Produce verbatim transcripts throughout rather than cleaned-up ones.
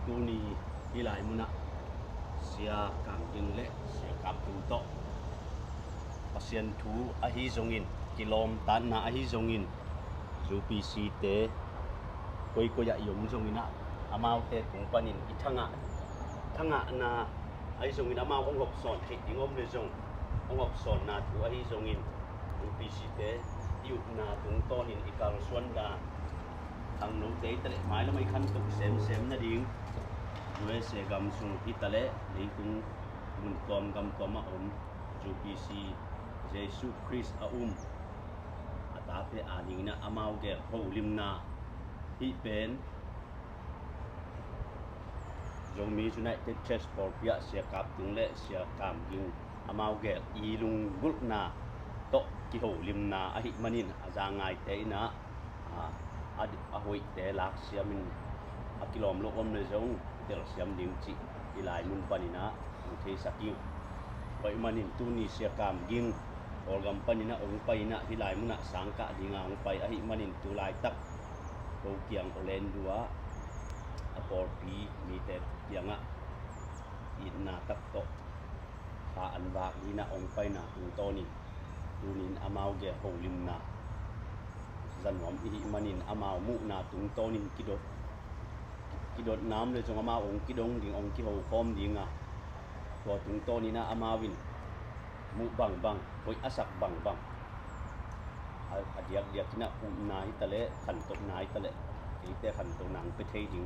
Tuni hih lai munah Sia Kam Ging le Sia Kap Tung tawh Pasian thu ahi zongin, kilawmtatna ahi zongin, U P C te koikoi ah i om zongin ah, amaute tung panin i thangah, thangahna ahi zongin, amau hong hopsawn theih ding om le zong, hong hopsawnna thu ahi zongin, U P C te i upna tungtawnin i kalsuan dan, khangnote i taleh mailam a i khantoh semsem nading, U S A gam sung hi taleh leitung mun tuam gam tuam a om, U P C, Jesu Khrist a um a tate a dingin ah amau gel holimna hih pen Zomi United Church pawlpi ah Sia Kap Tung le Sia Kam Ging amau gel i lunggulhna tawh kiholimna ahih manin, a za ngaite in ah, a, a, a hoihte laksiamin, a kilawm lo om le zong telsiam ding cih hih lai mun panin ah hong theisak ing. Tua ahih manin tuni Sia Kam Ging Kawlgam panin ah hong pai in ah, hih lai munah sangkah ding a hong pai ahih manin, tu laitak ko kiang Orlando ah a pawlpi mite kiangah itna tak tawh kha an vak dingin ah hong paina tungtawnin, tunin amau gel holimna za nuam i hih manin, amau muhna tungtawnin kidot, kidotna om le zong amau hong kidong ding, hong kihokhawm ding a, tua tungtawnin ah amau in muh bangbang, hoih a sak bangbang, a, a diakdiakin ah upna hi taleh, khantohna hi taleh, eite khantohna hong pia thei ding,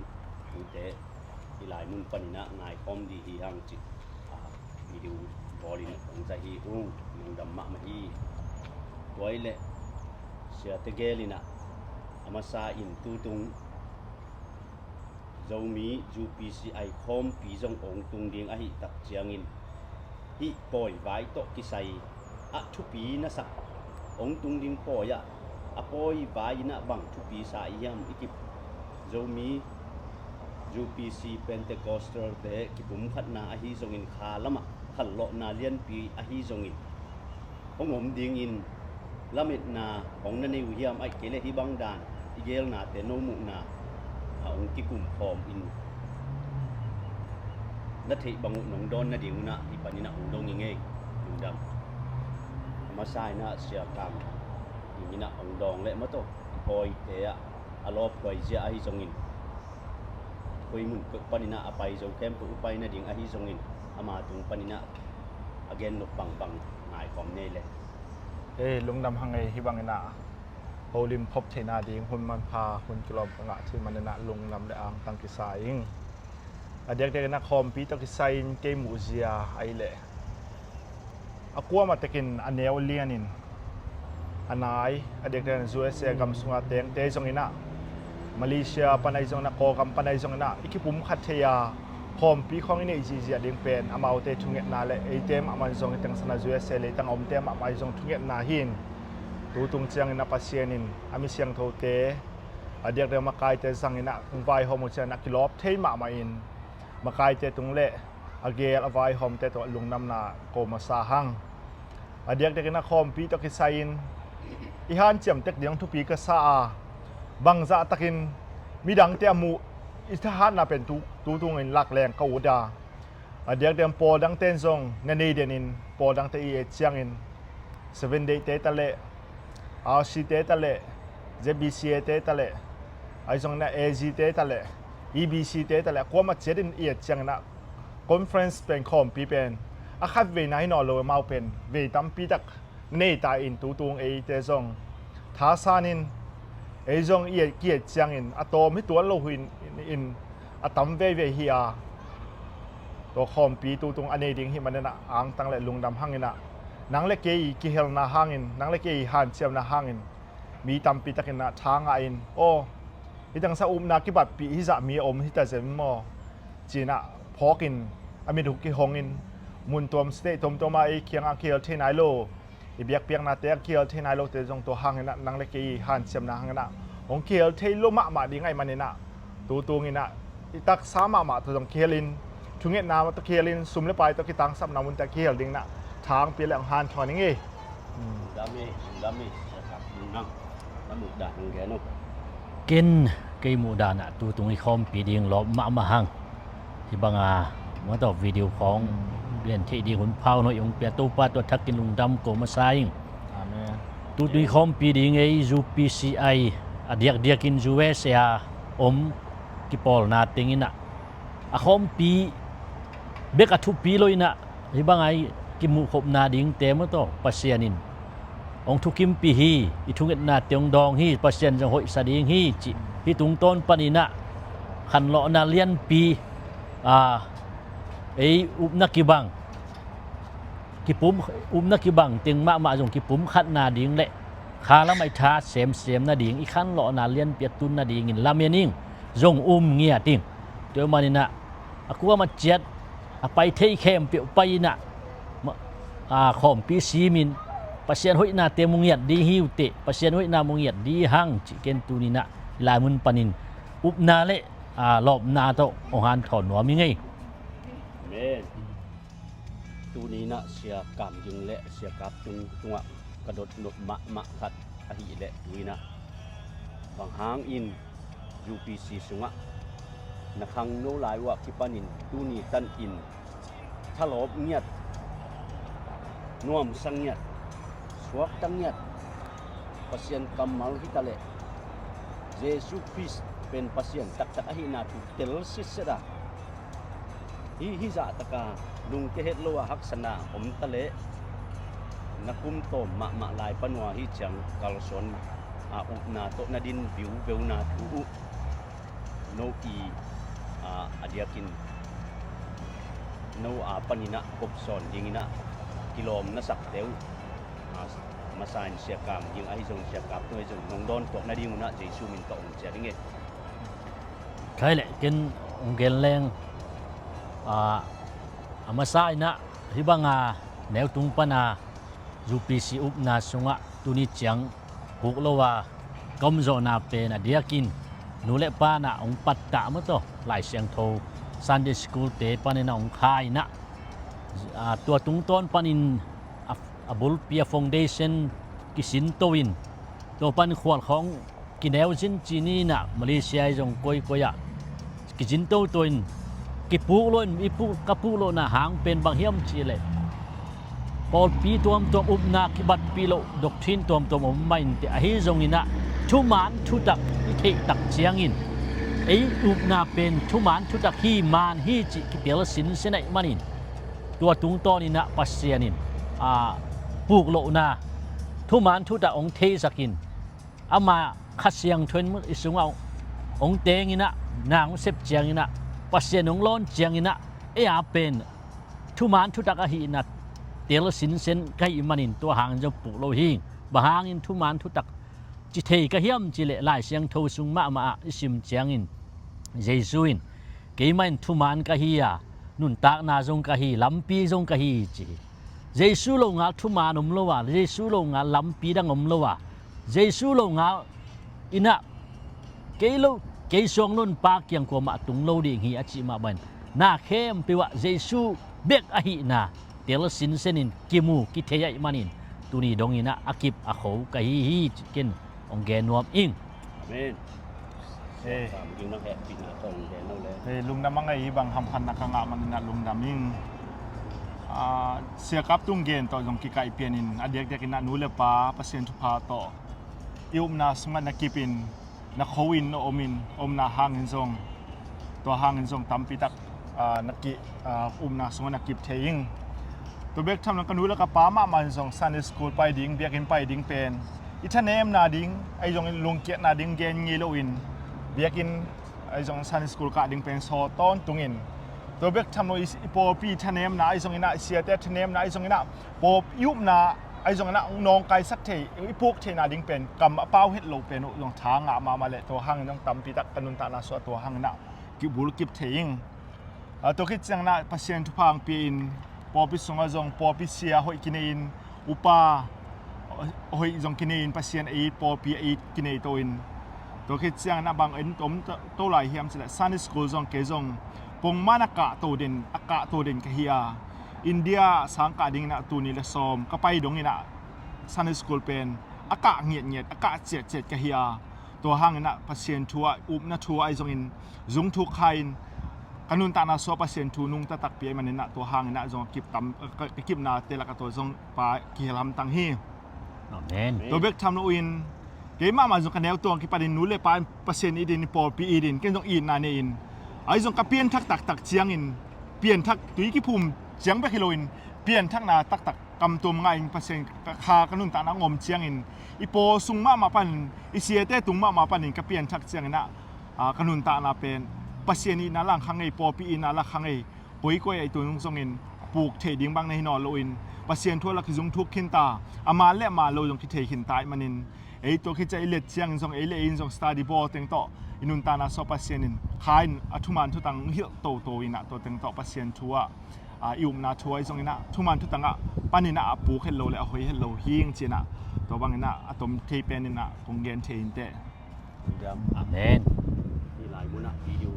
eite hih lai mun panin ah ngaikhawm ding hi hang cih, a, video bawlin hong za hi ung. Lungdam mahmah hi. Tua ahih leh Sia Te Gel in ah, a masa in tutung Zomi U P C ai khawmpi zong hong tung ding ahih tak ciangin, hih pawi vai tawh kisai ah thupi na sak, hong tung ding pawi ah, a pawi vai in ah bang thupi sa i hiam i kip, Zomi U P C Pentecostal te kipumkhatna ahi zongin, kha lamah khanlawhna lianpi ahi zongin, hong om dingin lametna hong na nei uh hiam, ahih kei leh hih bang dan i gelnate no muhna ah hong kikum khawm in, na theih bang uh nong dawn nading un ah hih panin ah hong dong ing ei. Lungdam. A masa in ah Sia Kam Ging in ah hong dawng leh maw, tua i pawite ah a lawphuai zia ahi zongin, koi mun peuh panin ah a pai zo khempeuh uh pai nading ahi zongin, ama tung panin ah a gen nop bangbang ngaikhawm ni ei le. Ei, lungdam hang ei. Hih bangin ah holim khop theihna ding hun manpha, hun kilawm ka ngah theih manin ah lungdam le angtang kisa ing. A diakdiakin ah khawmpi tawh kisai in kei muhzia ahih leh, a kuamah tekin a neu lianin a nai, a diakdiakin U S A gam sunga tengte zongin ah, Malaysia pan ahi zongin ah, Kawlgam pan ahi zongin ah, i kipumkhat thei a, khawmpi khawng i neih zihziah ding pen amaute thungetna le eite mahmah in zong, i tengsan a U S A leitang a omte mahmah in zong thungetna hi in, tutung ciangin ah Pasian in a mi siangthote, a diakdiak makaite zangin ah hong vaihawm uh ciangin ah kilawp thei mahmah in, makaite tung le a gel a vaihawmte tungah lungdamna ko masa hang. A diakdiakin ah khawmpi tawh kisai in i hanciam tek ding thupi ka sa a, bangzah takin midangte a muh i thahatna pen tu, tutungin lak leng ka ut a, a diakdiakin pawl dangte in zong na nei denin pawl dangte i et ciangin, Seven Day te ta leh, R C te ta leh, Z B C A te ta leh, ahi zongin ah A Z te ta leh, E B C te ta leh, a kuamah ciatin i et ciangin ah conference pen, khawmpi pen a khat veina hi nawn lo, amau pen vei tampi tak nei ta in, tutung eite zong thasan in, ei zong i et, ki et ciangin a tawm hi tuan lo hi in, in, a tam veivei hi a, tua khawmpi tutung a nei ding hih manin ah angtang le lungdam hangin ah, nang le kei i kihelna hangin, nang le kei i hanciamna hangin mi tampi takin ah tha ngah in, aw, hih tangsa upna kipatpih hih zah mi a om hi ta zen maw, ci-in ah phawkin a mit uh kihongin, mun tuam state tuamtuam ah ei kiangah kihel thei nai lo, i biakpiaknate a kihel thei nai lote zong, tua hangin ah nang le kei i hanciamna hangin ah hong kihel thei lo mahmah ding ahih manin ah, tutungin ah i taksa mahmah tawh zong kihelin, thungetna tawh kihelin, sum le pai tawh kitangsapna munte a kihel dingin ah tha hong pia le hong hanthawn ing ei. Lungdam ei, lungdam ei. Ken kei muhdan ah tutung i khawmpi ding lawp mahmah hang. Hih banga mawtaw video khawng lian theih ding hun pha hong pia Topa tua thakin lungdam ko masa ing. Amen. Tutu i khawmpi ding ei U P C I a diakdiakin U S A a om kipawlna tenginah a khawmpi bek a thupi lo inah hih banga i kimuhkhopna dingte mawtaw Pasian in hong thukimpih hi, i thungetnate hong dawng hi, Pasian zong hoihsa ding hi cih hih tungtawn paninah khanlawhna lianpi, a, ei upna kibang kipum, upna kibang teng mahmah zong kipumkhatna ding le kha lamah i tha semsem nading, i khanlawhna lianpi a tun nadingin lamen ing, zong um ngiat ing. Tua maninah a kuamah ciat a pai thei khempeuh pai inah khawmpi simin Pasian hoihnate mu ngiat ding hi uh teh, Pasian hoihna mu ngiat ding hang cih ken tuninah i lai mun panin upna le lawpna tawh hong hanthawn nuam hi ngei. Amen. Tuninah Sia Kam Ging le Sia Kap Tung tungah ka dot nop mahmah khat ahileh tuinah bang hangin U P C sungah na khangno lai uh ah kipanin tuni tanin thalawp ngiat, nuamsa ngiat, suakta ngiat, Pasian kammal hitaleh Jesu Khrist pen Pasian taktak ahihna thu tel sitset a hih hizah taka lungkia het lo a haksatna om taleh na kum tawm mahmah lai panua hih ciang kalsuan a upna tawh na din viuveu na thu uh no i a diakin no a paninah kopsawn dinginah kilawm na sakte uh masa in Sia Kam Ging ahi zong Sia Kap Tung ahi zong nong dawntuah nading unah Jesu min tawh hong ciat ing e. Khai leh ken hong gen leng a masa inah hih banga neutung pana U P C upna sungah tuni ciang puk lo a komzawhna pen a diakin nu le pa inah hong pattah mawtaw Lai Siangtho Sunday School te paninah hong kha inah tua tungtawn panin a bulpi a foundation kisinto in tua pan khual khawng kineu zin cini inah Malaysia i zong koikoi ah kizintoto in kipuk lo in i puk ka puk lohna hang pen bang hiam cihleh pawlpi tuamtuam upna kibatpih loh doctrine tuamtuam om mah inteh ahi zonginah thuman thutak i theihtak ciangin ei upna pen thuman thutak hi man hi cih kitel sinsen ahih manin tua tungtawninah Pasian in a puk lohna thuman thutak hong theisakin ama Kha Siangtho in i sungah hong tenginah na hong sep cianginah Pasian hong lawn cianginah ei a pen thuman thutak ahihna tel sinsen ka hih manin tua hangin zong puk lo hi. Bang hangin thuman thutak ci thei ka hiam cihleh Lai Siangtho sung mahmah ah i sim ciangin Jesu in keimah in thuman ka hi a nuntakna zong ka hi lampi zong ka hi ci hi. Jesu lo ngal thuman om lo a Jesu lo ngal lampi dang om lo a Jesu lo ngal inah kei lo kei suang lo in Pa kiang kuamah tung lo ding hi a cih mah bangin na khempeuh ah Jesu bek ahihna tel sinsenin kimu kithei ahih manin tuni donginah a kip a kho ka hi hi cih ken hong gen nuam ing. Amen. Hey. Lungdam a ngei hi bang hamphatna ka ngah maninah lungdam ing. Sia Kap Tung gen tawh zong kikaih pianin a diakdiakinah nu le pa Pasian thupha tawh i upna sungah na kipin na kho in na om in omna hangin zong tua hangin zong tampitak na ki upna sungah na kip thei ing. Tua bek tham lo ka nu le ka pa mahmah in zong Sunday school pai ding biakinn pai ding pen i thanemna ding ahi zongin lungkiatna ding gen ngei loin biakinn ahi zongin Sunday school kah ding pen saw tawntungin tua bek tham lo i pawlpi thanemna ahi zonginah i siate thanemna ahi zonginah pawp i upna ahi zonginah nawngkaisak thei i puk theihna ding pen kam a pau het lo pen uh zong tha ngah mahmah leh tua hangin zong tampitak ka nuntakna suah tua hanginah kibulkip thei ing. Tua khit cianginah Pasian thupha hong pia-in pawlpi sungah zong pawlpi sia hoih kinei-in upa hoih zong kinei-in Pasian a it pawlpi a it kinei to in tua khit cianginah bang en om to lai hiam cileh Sunday school zong kei zong pongman a kah to den a kah to den ka hi a India sangkah dinginah tuni le sawm ka pai donginah Sunday school pen a kah ngiatngiat a kah ciatciat ka hi a tua hanginah Pasian thu ah upna thu ah ahi zongin zung thuk kha in ka nuntakna suah Pasian thu nungta takpi ahih manin ah, tua hangin ah zong a kip tam, ka, ka kipnate lakah tua zong pa kihel hamtang hi. Amen. Tua bek tham loin keimahmah zong ka neu tuang kipanin nu le pa in Pasian it in, pawlpi it in, ken zong itna nei in, ahi zong ka pianthak taktak ciangin, pianthak tui kiphum ciang bek hi loin pianthakna taktak kamtuam ngah in Pasian ka kha ka nuntakna ngom ciangin, i pawl sung mahmah panin, i siate tung mahmah panin ka pianthak ciangin ah, a, ka nuntakna pen Pasian itna lang kha ngei, pawlpi itna lang kha ngei, koikoi a i tun zongin puk theih ding bang na hi nawn loin Pasian thu a la kizung thuk khinta, a man le a man lo zong kithei khinta ahih manin, ei tua khit ciah i let ciangin zong, ei le ei in zong study bawl teng tawh i nuntakna suah Pasian in kha in a thuman thutang hilh toto in ah, tua teng tawh Pasian thu ah, a, i upna thu ah ahi zongin ah, thuman thutang ah panin ah a puk het lo le a hoi het lo hing ci-in ah, tua bangin ah a tom thei pen in ah kong gen thei inteh. Amen. Hih lai munah video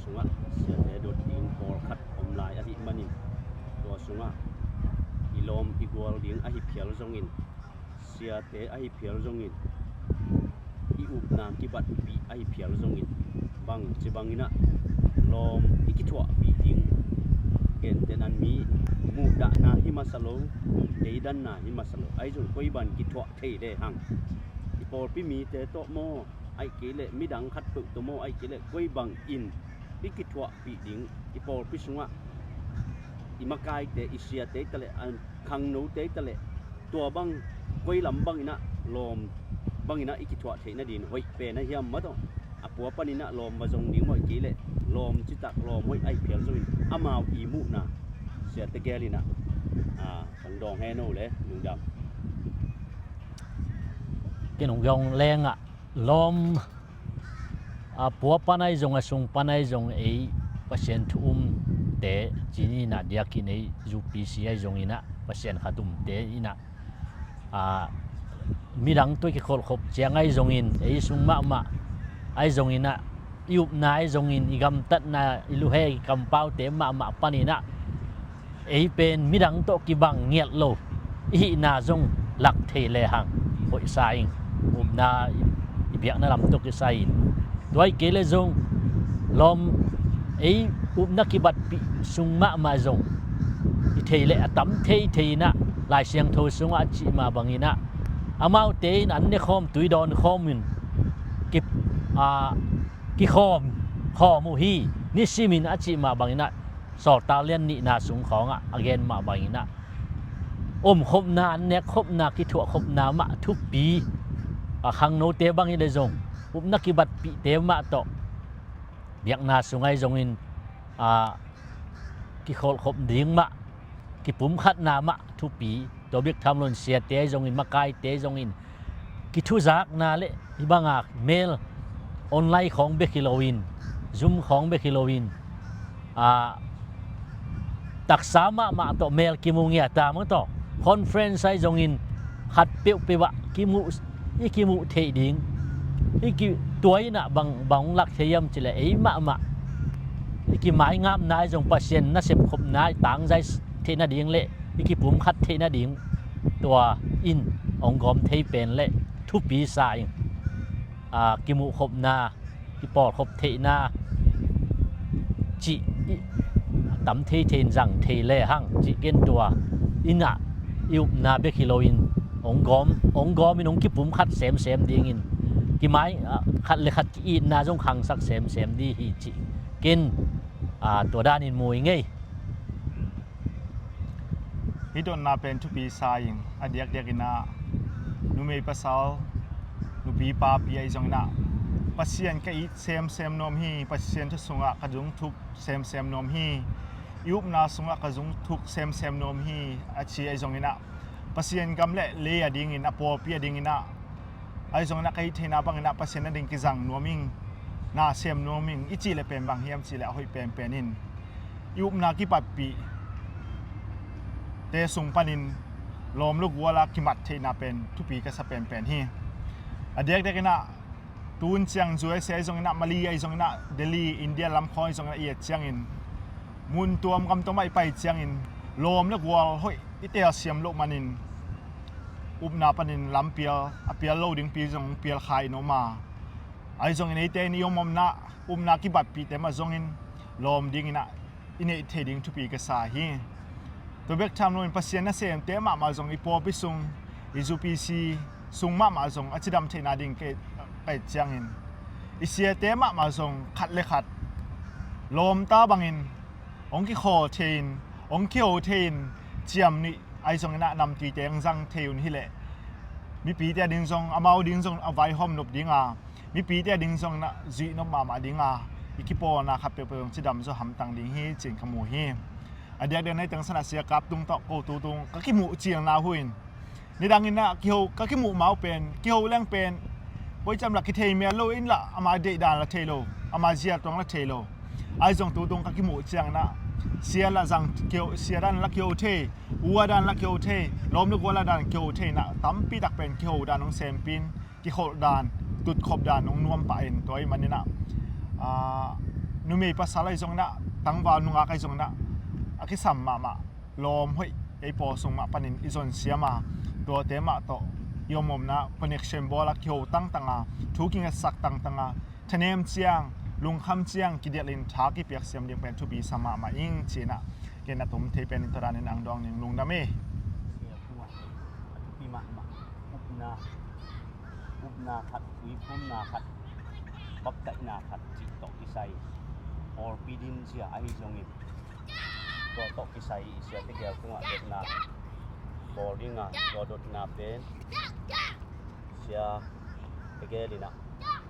sungah siate dot ding pawlkhat om lai ahih manin, tua sungah i lawm i gual ding ahi phial zongin, siate ahi phial zongin, i upna kibatpih ahi phial zongin, bangci banginah lawm i kithuahpih ding, gentehnan mi muhdahna hi masa lo, deidanna hi masa lo, ahi zong koi ban kithuah thei le hang, i pawlpi mite tawh maw, ahih kei leh midang khatpeuh tawh maw, ahih kei leh koi bangin i kithuahpih ding, i pawlpi sungah i makaite, i siate taleh, a khangnote taleh, tua bang koi lam banginah lawm banginah i kithuah theih nadin hoih pen a hiam mah tawh, a pua paninah lawm va zong ding maw, ahih kei leh lawm citak lawm hoih ahi phial zongin amau i muhna siate gelinah, a, kang dawng heno le lungdam. Ken hong dawng lengah lawm, a pua pan ahi zong, a sung pan ahi zong, ei Pasian thu umte ci-in ah, diakin ei U P C ahi zonginah Pasian khat umte inah, a, midang tawh i kikholhkhop ciang ahi zongin, ei sung mahmah ahi zonginah, i upna ahi zongin, i gamtatna, i luhe, i kampaute mahmah paninah ei pen midang tawh kibang ngiat lo i hihna zong lak thei le hang hoihsa ing. Upna i biakna lam tawh kisai in, tua ahih kei leh zong lawm, ei upna kibatpih sung mahmah zong i thei leh a tam thei thei inah, Lai Siangtho sungah a cih mah banginah amaute in an nekhawm, tui dawnkhawm in ki, a, kikhawm khawm uh hi, nisimin a cih mah banginah Sawltak lian nihna sung khawngah a gen mah banginah omkhopna, an nekkhopna, kithuahkhopna mah thupi, a, khangnote bang hi leh zong upna kibatpihte mah tawh biakna sung ahi zongin, a, kikholhkhop ding mah, kipumkhatna mah thupi. Tua bek tham loin siate ahi zongin, makaite ahi zongin, kithuzakna le hih banga mel online khawng bek hi loin, Zoom khawng bek hi loin, a, taksa mahmah tawh mel kimu ngiat a mah tawh, conference ahi zongin khat peuhpeuh ah kimuh, i kimuh theih ding, i ki, tua inah bang, bang hong lak thei hiam cih leh ei mahmah i kimaingamna ahi zong, Pasian nasep khopna i tangzai theih nading le i kipumkhat theih nading, tua in hong gawm thei pen le thupi sa ing. A, kimuhkhopna, kipawlkhop theihna cih i tam thei thei in zang thei le hang cih ken, tua inah i upna bek hi loin hong gawm, hong gawm in hong kipumkhat semsem dingin, kimai, a, khat le khat ki-itna zong khangsak semsem ding hi cih ken, a, tua danin mu ing ei. Hih dotna pen thupi sa ing. A diakdiakin ah numei pasal, nupi papi ahi zongin ah, Pasian ka it semsem nuam hi, Pasian thu sungah ka zungthuk semsem nuam hi, i upna sungah ka zungthuk semsem nuam hi, a ci ahi zongin ah, Pasian gam le lei a dingin, a pawlpi a dingin ah, ahi zongin ah ka hih theihna bangin ah Pasian a ding kizang nuam ing, na sem nuam ing i cih leh pen bang hiam cih leh, a hoih penpen in i upna kipatpihte sung panin lawm le gual a kimat theihna pen thupi ka sa penpen hi. A diakdiakin ah, tun ciang U S A ahi zongin ah, Mali ahi zongin ah, Delhi, India lam khawng ahi zongin ah i et ciangin, mun tuam gam tuam ah i pai ciangin lawm le gual hoih i telsiam loh manin, upna panin lampial, a pial lo dingpi zong pial kha in om a, ahi zongin eite in i om omna, upna kibatpihte mah zongin, lawm dingin ah i neih thei ding thupi ka sa hi. Tua bek tham loin Pasian nasemte mahmah zong i pawlpi sung, i U P C sung mahmah zong a cidam theihna ding ka, ka et ciangin i siate mahmah zong khat le khat lawmta bangin hong kikhawl thei-in, hong kiho thei-in, ciamnuih ahi zongin ah namtuite hong zang thei un hileh mipite a ding zong, amau ding zong a vaihawm nop dinga, mipite a ding zongin ah zuih nop mahmah dinga, i kipawlna khat peuhpeuh zong cidam zaw hamtang ding hi ci-in ka mu hi. A diakdiak na i tengsan ah Sia Kap Tung tawh ko tutung ka kimuh cilna uh in, nidangin ah kiho, ka kimuh ma uh pen, kiho leng pen koicam lah kithei mial lo in lah, ama deihdan lah thei lo, ama zialtuang lah thei lo. Ahi zong tutung ka kimuh ciangin ah sia lah zang kiho, sia dan lah kiho thei, u a dan lah kiho thei, lawm le gual a dan kiho thei in ah tampi tak pen kiho dan hong sempin, kikholh dan, tutkhop dan hong nuam pah in, tua ahih manin ah, aa, numei pasal ahi zongin ah, tangval nungak ahi zongin ah, a kisam mahmah lawm hoih ei pawl sung mah panin i zon siam a, tuate mah tawh i om omna connection bawl a, kiho tangtang a, thu kingetsak tangtang a, thanem ciang, lungkham ciang kidialh in tha kipiak siam ding pen thupi sa mahmah ing ci-in ah, ken a tum thei pen in tua danin ang dawng ning. Lungdam e. Sia Kap Tung ah, a thupi mahmah. Upna, upna khat, tuiphumna khat, baptaihna khat cih tawh kisai, pawlpi din sia ahi zongin, tua tawh kisai i sia tegel tungah dotna bawl dinga, tua dotna pen sia tegel in ah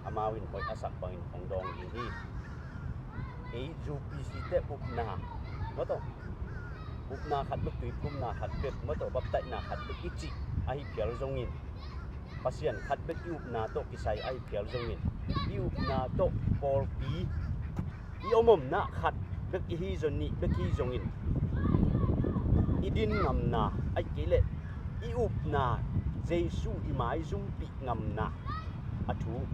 amau in hoih a sak bangin hong dawng ding hi. Ei U P C te upna, maw tawh, upna khat bek, tuiphumna khat bek, maw tawh, baptaihna khat bek i cih ahi phial zongin, Pasian khat bek i upna tawh kisai ahi phial zongin, i upna tawh pawlpi, i om omna khat bek i hi zong, nih bek hi zongin, i din ngamna, ahih kei leh i upna, Jesu i maizumpih ngamna, a thu,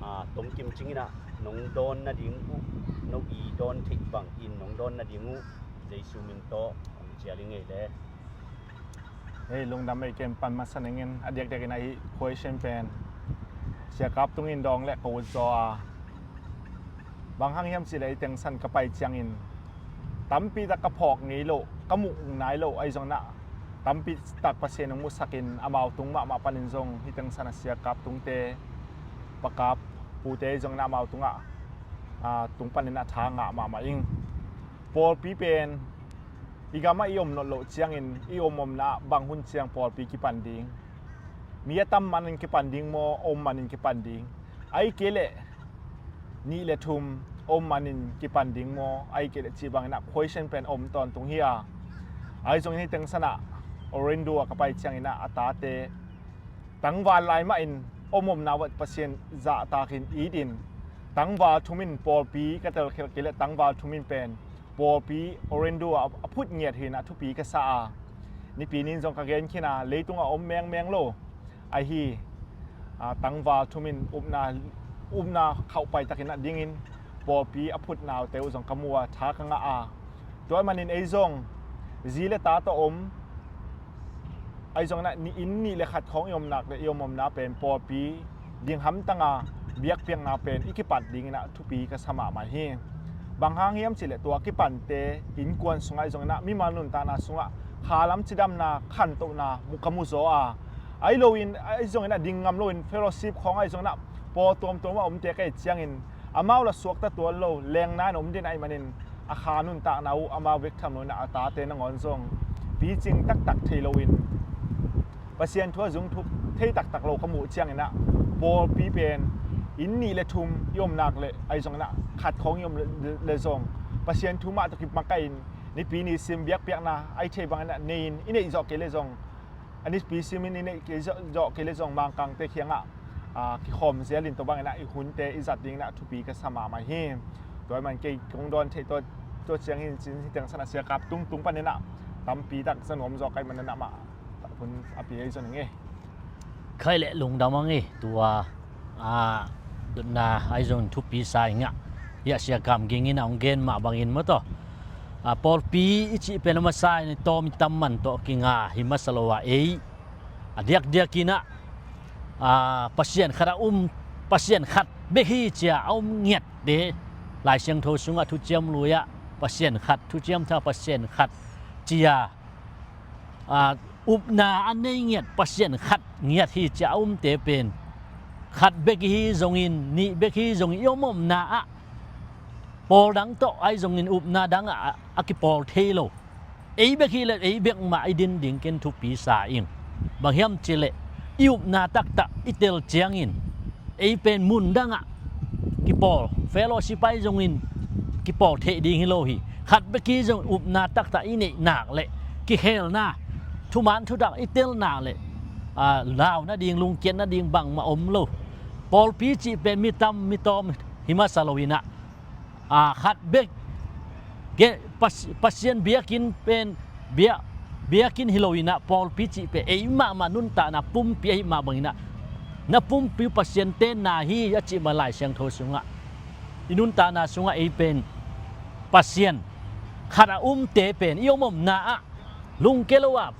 aa, tomkim cingin ah nong dawn nading uh, no i dawn theih bangin nong dawn nading uh, Jesu min tawh hong cial i ngei le. Hei, lungdam ei, ken pan masa ning in, a diakdiak in ah hih question pen Sia Kap Tung in dawng leh ka ut zaw a, bang hang hiam cih leh i tengsan ka pai ciangin tampi tak ka phawk ngei loh, ka muh nai loh ahi zongin ah, tampi tak Pasian hong musak in amau tung mahmah panin zong hih tengsan ah Sia Kap Tungte, Pa Kap Pute ahi zongin ah amau tungah, aa, tung panin ah tha ngah mahmah ing. Pawlpi pen i gamah i om nawn loh ciangin i om omna ah bang hun ciang pawlpi kipan ding? Mi a tam manin kipan ding maw, a om manin kipan ding? Ahih kei leh nih le thum a om manin kipan ding maw, ahih kei leh cih bangin ah question pen a om tawntung hi a. Ahi zongin hih tengsan ah Orlando ah ka pai ciangin ah a tate tangval lai mahin a om omna uah Pasian zahtakin it in, tangval thum in pawlpi ka telkhialh kei leh tangval thum in pen pawlpi Orlando ah a phut ngiat hi in ah thupi ka sa a, nipi ni in zong ka gen khin a, leitungah om mengmeng lo ahi, aa, tangval thum in upna, upna khauhpai takin ah dingin pawlpi a phut naute uh zong ka mu a, tha ka ngah a. Tua ahih manin ei zong zi le ta tawh om, ahi zongin ah ni, inn nih le khat khawng i om nak leh i om omna pen pawlpi ding hamtang a, biakpiakna pen i kipat dingin ah thupi ka sa mahmah hi. Bang hang hiam cih leh tua kipante innkuan sungah ahi zongin ah mimal nuntakna sungah khalam cidamna, khantohna mu, ka mu zaw a, ahi loin, ahi zongin ah ding ngam loin fellowship khawng ahi zongin ah pawl tuamtuam ah omte ka et ciangin amau lah suakta tuan lo, lengna in om den ahih manin a kha nuntakna uh amau bek tham loin ah a tate nangawn zong picing taktak thei loin Pasian thu a zung thuk thei taktak lo ka muh ciangin ah pawlpi pen inn nih le thum i om nak leh ahi zongin ah khat khawng i om le, le zong Pasian thu mah tawh kimakaih in nipi ni sim biakpiakna ahi thei bangin ah nei in i neih zawh kei le zong, a nipi simin i neih kei zawh, zawh kei le zong Mangkangte kiangah, aa, kikhawm zial in tua bangin ah i hunte i zat dingin ah thupi ka sa mahmah hi. Tua ahih man kei kong dawn theih tua, tua ciang hi in cin, hih tengsan ah Sia Kap Tung tung panin ah tampi tak za nuam zaw ka hih manin ah mah hun a pia i zon ing e. Khai leh lungdam ang e, tua, aa, dotna ahi zong thupi sa ing ah. Hiah Sia Kam Ging in a hong gen mah bangin maw tawh, aa, pawlpi i cih pen a masa in i tawm i tam man tawh kinga hi masa lo a, ei a diakdiak in ah, aa, Pasian khat a um, Pasian khat bek hi ci-a a um ngiatte Lai Siangtho sungah thuciam lui-ah Pasian khat, thuciam tha Pasian khat ci-a, a, upna a nei ngiat Pasian khat ngiat hi ci-a a umte pen khat bek hi zongin, nih bek hi zongin, i om omna ah pawl dang tawh ahi zongin upna dang ah a kipawl thei lo. Ei bek hi leh ei bek mah i din ding ken thupi sa ing. Bang hiam cih leh i upna taktak i tel ciangin ei pen mun dangah kipawl, fellowship ahi zongin kipawl theih ding hi lo hi. Khat bek hi zong upna taktak i neih nak leh kikhelna, thuman thutak i tel nak leh, a, lau nading, lungkiat nading bangmah om lo. Pawlpi cih pen mi tam mi tawm hi masa lo inah, a, khat bek, ge-, Pas-, Pasian biakinn pen bia-, biakinn hi lo inah, pawlpi cih pen ei mahmah nuntakna pumpi ahi mah bang inah, na pumpi Pasian tenna hi a cih mah Lai Siangtho sungah. I nuntakna sungah ei pen Pasian khat a umte pen i om omna ah lungke lo ah,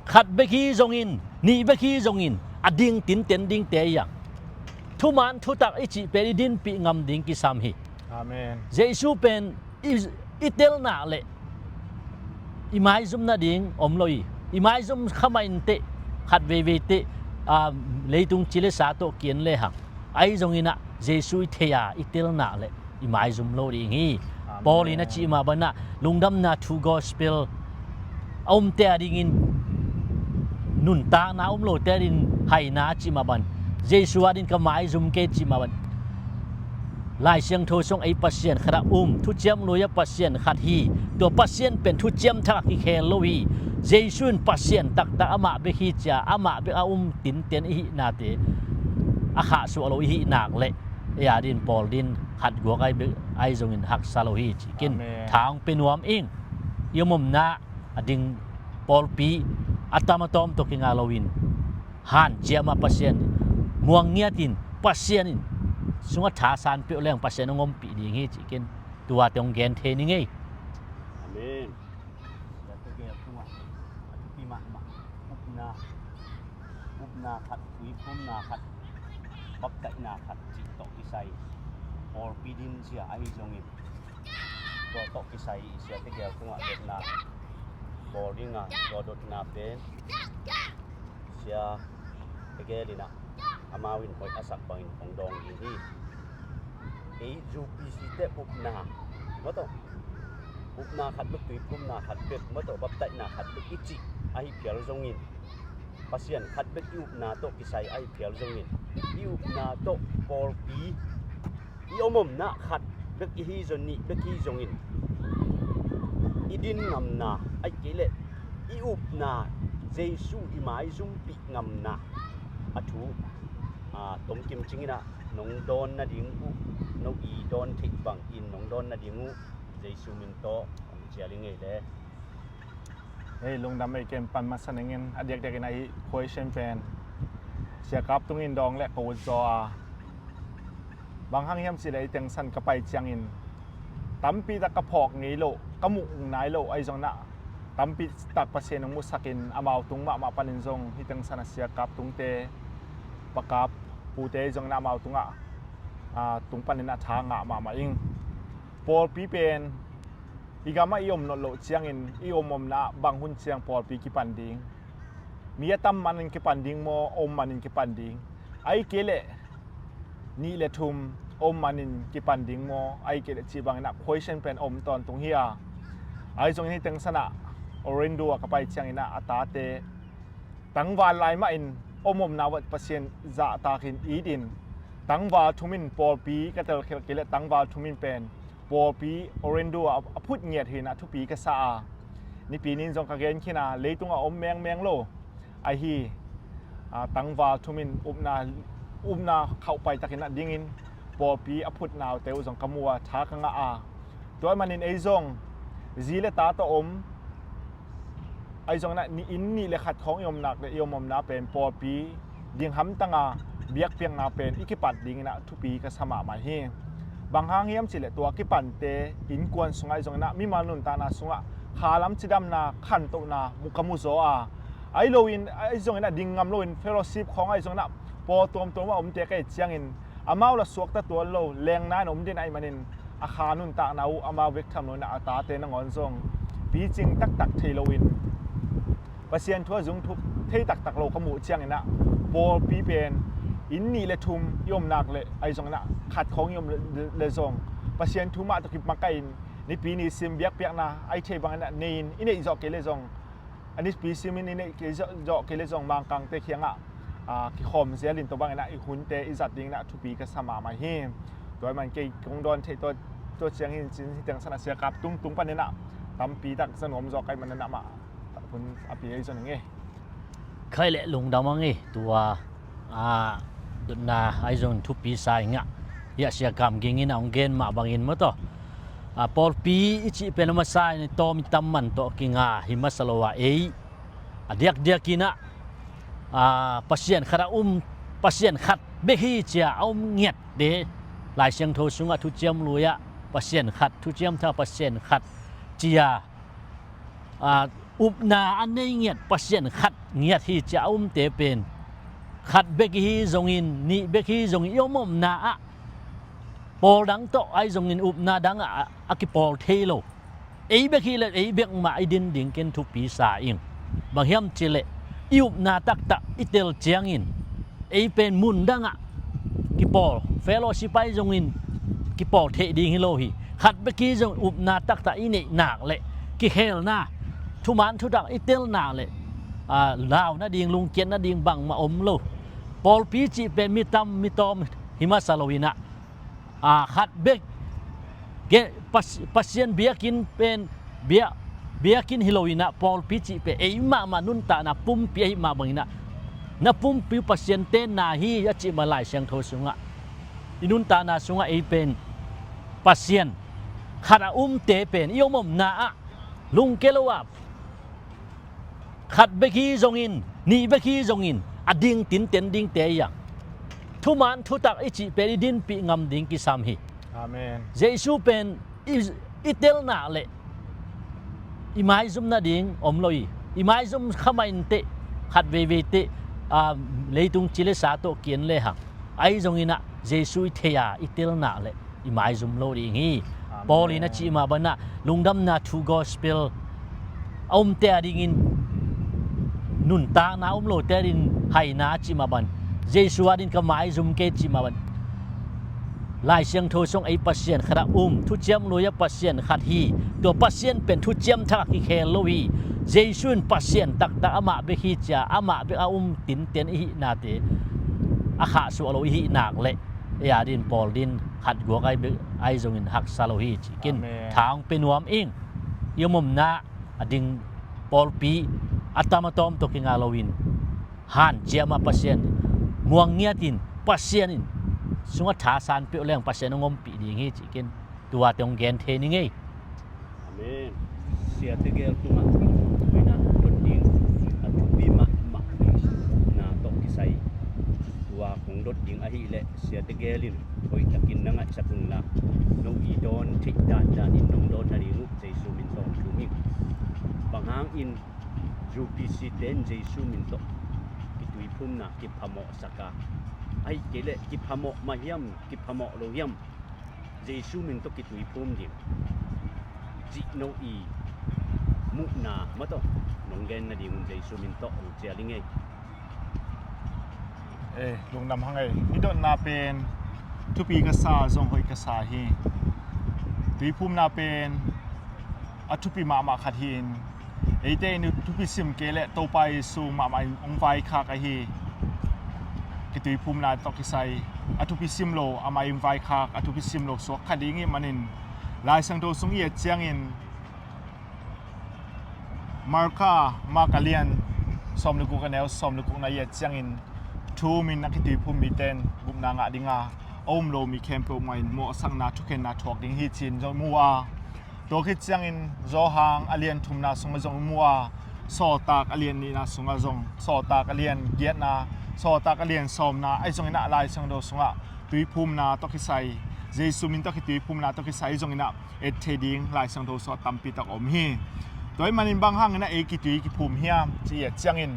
khat bek hi zongin, nih bek hi zongin, a ding tinten dingte hi a, thuman thutak i cih pen i dinpih ngam ding kisam hi. Amen. Jesu pen i, i tel nak leh i maizum nading om lo hi. I maizum kha mah inteh, khat veivei teh, a, leitung ci le sa tawh ki-en lehang, ahi zongin ah Jesu i thei a i tel nak leh i maizum lo ding hi. Amen. Paul in a cih mah bangin ah lungdamna thu gospel a umte a dingin, nuntakna a um lote a dingin haina a cih mah bangin, Jesu a dingin ka maizum kei cih mah bangin, Lai Siangtho sung ei Pasian khat a um, thuciam lui-ah Pasian khat hi. Tua Pasian pen thuciam thak a kikhel lo hi. Jesu in Pasian taktak amah bek hi ci-a, amah bek a um tinten i hihnate a khahsuah lo i hih nak leh, ei a din Paul din khat guak ahi bek ahi zongin haksa lo hi ci-in, amen, tha hong pia nuam ing. I om omna a ding pawlpi a tam a tawm tawh kinga loin, hanciam a Pasian muang ngiatin, Pasian in sungah thasan peuh leng Pasian hong ompih ding hi ci-in, tuate hong gen thei ni ngei. Amen. Sia tegel tungah a thupi mahmah, upna, upna khat, tuiphumna khat, baptaihna khat cih tawh kisai, pawlpi dinzia ahi zongin, tua tawh kisai i sia tegel tungah dotna bawl dinga, tua dotna pen sia tegel inah amau in hoih a sak bangin hong dawng ding hi. Ei U P C te upna, maw tawh, upna khat bek, tuiphumna khat bek, maw tawh, baptaihna khat bek i cih ahi phial zongin, Pasian khat bek i upna tawh kisai ahi phial zongin, i upna tawh pawlpi i om omna khat bek i hi zong, nih bek hi zongin, i din ngamna, ahih kei leh i upna, Jesu i maizumpih ngamna, a thu, a, tomkim cing inah nong dawn nading uh, no i dawn theih bangin nong dawn nading uh, Jesu min tawh hong cial i ngei le. Hei, lungdam ei, ken pan masa ning in, a diakdiak in ahi question pen Sia Kap Tung in dawng leh ka ut zaw a. Bang hang hiam cih leh hih teng san ka pai ciangin tampi tak ka phawk ngei loh, ka muh nai loh ahi zongin ah, tampi tak Pasian hong musak in amau tung mahmah panin zong hih teng san a Sia Kap Tungte, Pa Kap Pute ahi zongin ah amau tungah, a, tung panin a tha ngah mahmah ing. Pawlpi pen i gamah i om nawn loh ciangin i om omna ah bang hun ciang pawlpi kipan ding? Mi a tam manin kipan ding maw, a om manin kipan ding? Ahih kei leh nih le thum om manin kipan ding maw, ahih kei leh cih bangin ah question pen om tawntung hi a. Ahi zongin hih teng san ah Orlando ah ka pai ciangin ah a tate tangval lai mahin om omna uah Pasian zahtakin it in, tangval thum in pawlpi ka telkhialh kei leh tangval thum in pen pawlpi Orlando ah a phut ngiat hi in ah thupi ka sa a. Nipi ni in zong ka gen khin a, leitung ah om mengmeng lo ahi, a, tangval thum in upna, upna khauhpai takin ah dingin pawlpi a phutna uh te uh zong ka mu a, tha ka ngah a. Tua ahih manin ei zong zi le ta tawh om, ahi zongin ah inn nih le khat khawng i om nak leh i om omna pen pawlpi ding hamtang a, biakpiakna pen i kipat dingin ah thupi ka sa mahmah hi. Bang hang hiam cih leh tua kipante innkuan sungah ahi zongin ah mimal nuntakna sungah khalam cidamna, khantohna mu ka mu zaw a. Ahi loin, ahi zongin ah ding ngam loin fellowship khawng ahi zongin ah pawl tuamtuam ah omte ka et ciangin amau la suakta tuan lo, lengna in om ding ahih manin a kha nuntakna uh amau bek tham loin ah a tate nangawn zong picing taktak thei loin Pasian thu a zung thuk thei taktak lo ka muh ciangin ah pawlpi pen inn nih le thum i om nak leh ahi zongin ah khat khawng i om le, le zong Pasian thu mah tawh kimakaih in nipi ni sim biakpiakna ahi thei bangin ah nei in i neih zawh kei le zong a nipi simin i neih kei zawh, zawh kei le zong Mangkangte kiangah, aa, kikhawm zel in tua bangin ah i hunte i zat dingin ah thupi ka sa mahmah hi. Tua ahih man kei kong dawn theih tua, tua ciangin cin hi teng san a siakap tungtung panin ah tampi tak za nuam zawk ahih manin ah mah hun a pi ei zon ing ei. Khai le lungdam ang ei tua a, dotna ahi zongin thupi sa ing ah. Hiah Sia Kam Ging in a hong gen mah bangin maw taw. A, pawlpi i cih pen a masa in i tawm i tam man tawh kinga hi masa lo a ei. A diakdiak in ah, a, Pasian khat a um, Pasian khat bek hi ci a a um ngiatte. Lai Siangtho sungah thuciam lui ah Pasian khat, thuciam tha Pasian khat ci a a, upna a nei ngiat Pasian khat ngiat hi ci a a umte pen khat bek hi zongin, nih bek hi zongin i om omna ah pawl dang tawh ahi zongin upna dang ah a kipawl thei lo. Ei bek hi le ei bek mah i din ding ken thupi sa ing. Bang hiam cih leh i upna taktak i tel ciangin ei pen mun dangah kipawl, fellowship ahi zongin kipawl theih ding hi lo hi. Khat bek hi zong upna taktak i neih nak le kikhelna, thuman thutak i tel nak le, aa, lau nading, lungkiat nading bangmah om lo. Pawlpi cih pen mi tam mi tawm hi masa lo in ah, aa, khat bek Ge-, Pas-, Pasian biakinn pen, bia-, biakinn hi lo in ah pawlpi cih pen ei mahmah nuntakna pumpi ahih mah bangin ah na pumpi uh Pasian tenna hi a cih mah Lai Siangtho sungah. I nuntakna sungah ei pen Pasian khat a umte pen i om omna ah lungkia lo ah khat bek hi zongin, nih bek hi zongin a ding tinten dingte hi a, thuman thutak i cih pen i dinpih ngam ding kisam hi. Amen. Jesu pen i, i tel nak le i maizum nading om lo hi. I maizum kha mah inteh, khat veivei teh, aa, leitung ci le sa tawh ki-en le hang. Ahi zongin ah Jesu i thei a i tel nak le i maizum lo ding hi. Amen. Paul in a cih mah bangin ah lungdamna thu gospel a umte a dingin nuntakna, a um lote a dingin haina a cih mah bangin, Jesu a dingin ka maizum kei cih mah bangin, Lai Siangtho sung ei Pasian khat a um, thuciam lui a Pasian khat hi. Tua Pasian pen thuciam thak a kikhel lo hi. Jesu in Pasian taktak amah bek hi ci a, amah bek a um tinten i hihnate a khahsuah lo i hih nak le ei a dingin Paul dingin khat guak ahi bek ahi zongin haksa lo hi cih ken. Amen. Tha hong pia nuam ing. I om omna a ding pawlpi a tam a tawm tawh kinga loin hanciam a Pasian muang ngiatin Pasian in sungah thasan peuh leng Pasian hong ompih ding hi cih ken. Tuate hong gen thei ning ei. Amen. Sia Tegel tungah tuinah dot ding a thupi mahmah na tawh kisai. Tua kong dot ding ahih leh Sia Tegel in hoihtakin na ngaihsak unla, no i dawn theih dandan in nong dawn nading uh Jesu min tawh thum ing. Bang hangin U P C te in Jesu min tawh kituiphumna kiphamawhsak a, ahih kei leh kiphamawh mah hiam, kiphamawh lo hiam, Jesu min tawh kituiphum ding cih no i muhna mah tawh nong gen nadingun Jesu min tawh hong cial ing ei. Eh, lungdam hang ei. Hih dotna pen thupi ka sa, zong hoih ka sa hi. Tuiphumna pen a thupi mahmah khat hi-in, eite in thupi sim kei leh Topa Jesu mahmah in hong vaikhak ahi. Kituiphumna tawh kisai a thupi sim lo, amah in vaikhak a thupi sim lo suak kha ding ih manin, Lai Siangtho sung i et ciangin, Marka, Marka lian sawm le guk a neu sawm le gukna i et ciangin, thu-um in a kituiphum mite in gupna ngah ding a, a um lo mi khempeuh mah in mawhsakna thukhenna thuak ding hi ci-in zong mu a, tua khit ciangin Johan a lian thumna sungah zong mu a, Sawltak a lian nihna sungah zong, Sawltak a lian giatna, Sawltak a lian sawmna, ahi zongin ah Lai Siangtho sungah tuiphumna tawh kisai, Jesu min tawh kituiphumna tawh kisai zongin ah et thei ding Lai Siangtho sungah tampi tak a om hi. Tua ahih manin bang hangin ah ei kitui kiphum hiam ci-in i et ciangin,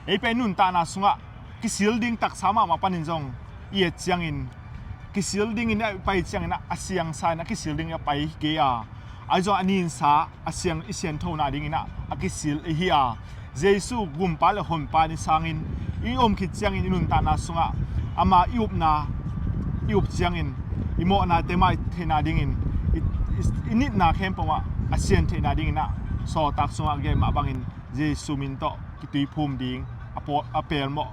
ei pen nuntakna sungah kisil ding taksa mahmah panin zong i et ciangin, kisil dingin a pai ciangin ah a siangsa in a kisil dingin a pai hi kei a, ahi zong a ninsa a siang i sianthona dingin ah a kisil i hi a, Jesu gumpa le honpa ni sangin i om khit ciangin i nuntakna sungah ama i upna i up ciangin i mawhnate mai theihna dingin i, i, i nitna khempeuh ah a sian theihna dingin ah sawltak sungah gen mah bangin Jesu min tawh kituiphum ding a pawl, a pelmawh,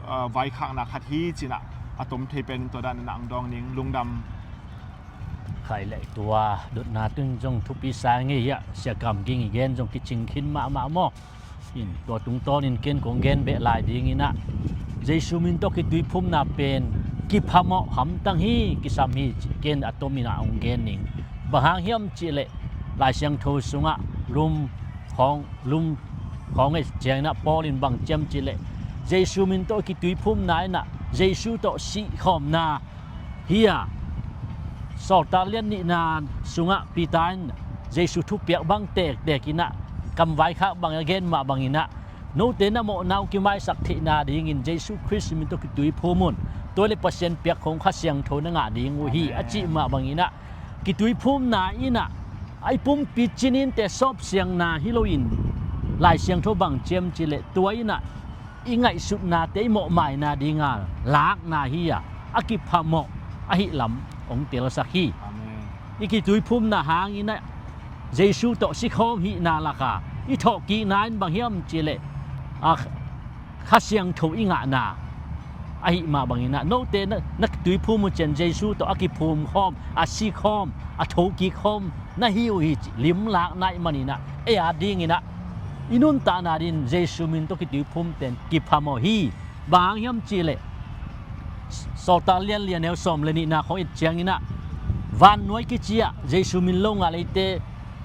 ah, vaikhakna khat hi cinah a tom thei penin tua danin ang dawng ning. Lungdam. Khai le tua dotna tun zong thupi sa ngei hiah, Sia Kam Ging i gen zong kicing khin mahmah maw. In tua tungtawnin ken kong gen beh lai dinginah Jesu min tawh kituiphumna pen kiphamawh hamtang hi, kisam hi, ken a tominah hong gen ning. Bang hang hiam cihleh Lai Siangtho sungah Rom khawng, Rom khawng ei cianginah Paul in bang ciam cihleh Jesu min tawh kituiphumna inah Jesu tawh sihkhawmna hi a, Sawltak lian nihna sungah Peter in Jesu thupiak bang tektek inah kamvaikhak bang a gen mah banginah note na mawhna uh kimaisak theihna dingin Jesu Khrist min tawh kituiphum un. Tua le Pasian piak khong Kha Siangtho na ngah ding uh hi a cih mah banginah kituiphumna inah a i pumpi cininte sawpsiangna hi loin Lai Siangtho bang ciam cihleh tua inah i ngaihsutnate i mawhmaina dinga lakna hi a, a kiphamawh ahih lam hong telsak hi. I kituiphumna hangin ah Jesu tawh sikhawm hihna laka i thawhkikna in bang hiam cihleh a Kha Siangtho i ngahna ahih mah banginah note na, na tuiphum uh cian Jesu tawh a kiphumkhawm, a sikhawm, a thokikhawm na hi uh hi cih limlakna ih maninah ei a dinginah i nuntakna din Jesu min tawh kituiphumten kiphamawh hi. Bang hang hiam cihleh Sawltak lianlian neu sawm le nihna khawng et cianginah vannuai kiciah Jesu min lo ngah leite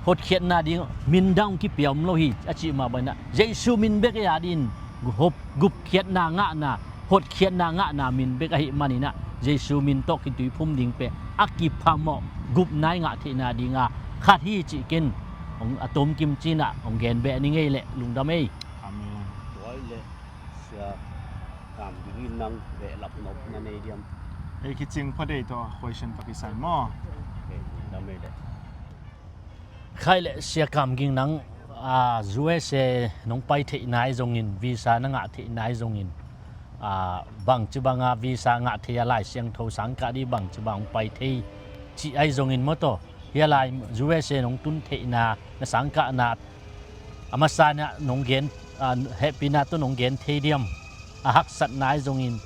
hotkhiatna ding min dang kipia om lo hi a cih mah banginah Jesu min bek ei a din hop gupkhiatna ngahna, hotkhiatna ngahna min bek ahih maninah Jesu min tawh kituiphum ding pen a kiphamawh gupna i ngah theihna dinga khat hi cih ken hong a tomkim cinah hong gen beh ni ngei leh lungdam ei. Amen. Tuai le Sia Kam Ging in nang behlap nop na nei diam? Ei kicing pha dei tawh question pakisai maw? Lungdam ei leh. Khai le Sia Kam Ging nang, a, U S A nong pai theihna ahi zongin, visa na ngah theihna ahi zongin, a, bangci banga visa ngah thei a Lai Siangtho sangkah dih bangci bang hong pai thei cih ahi zongin maw taw. Hia lai U S A nong tun theihna, na sangkahna, a masa inah nong gen, a, hehpihna tawh nong gen thei diam? A haksatna ahi zongin,